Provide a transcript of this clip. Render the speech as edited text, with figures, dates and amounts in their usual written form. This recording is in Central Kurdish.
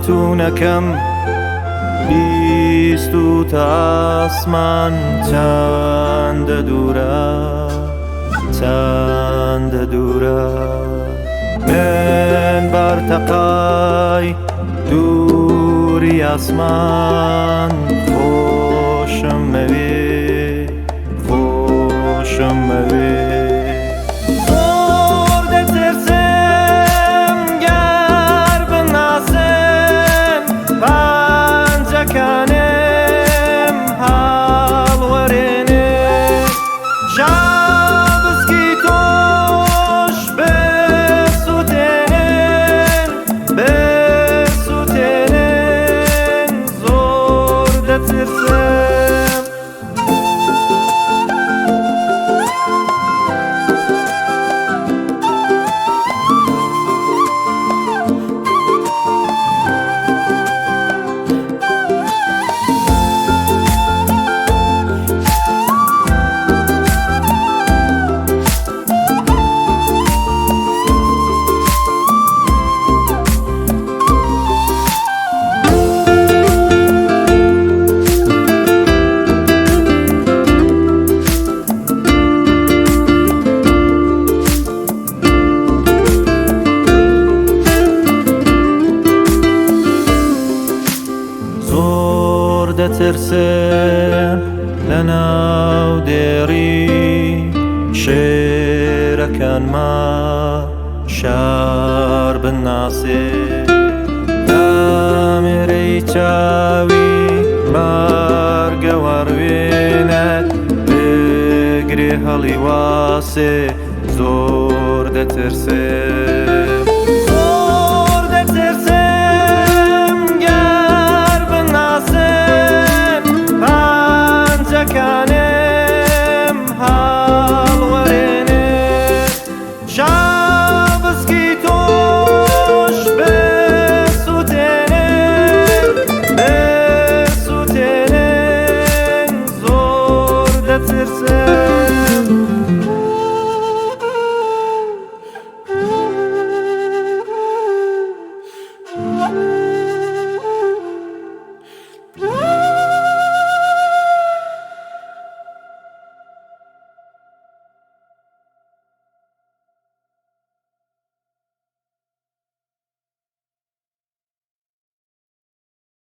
خاتوونەکەم بیستووتە ئاسمان چەندە دوورە چەندە دوورە من بەرتەقای دووری ئاسمان خۆشم ئەوێ خۆشم ئەوێ زۆر دەترسم گەر بناسن پەنجەکانم هەڵوەرێنێ ژابسکی تۆش بسووتێنن بسووتێنن زۆر دەترسم. زۆر دەترسم لە ناو دێڕی شێرەکانما شار بناسێ ئامێرەی چاوی مارگەوەڕوێنەت بگرێ هەڵیواسێ زۆر دەترسم. زۆر دەترسم گەر بناسن پەنجەکانم هەڵوەرێنێ ژابسکی تۆش بسووتێنن بسووتێنن زۆر دەترسم.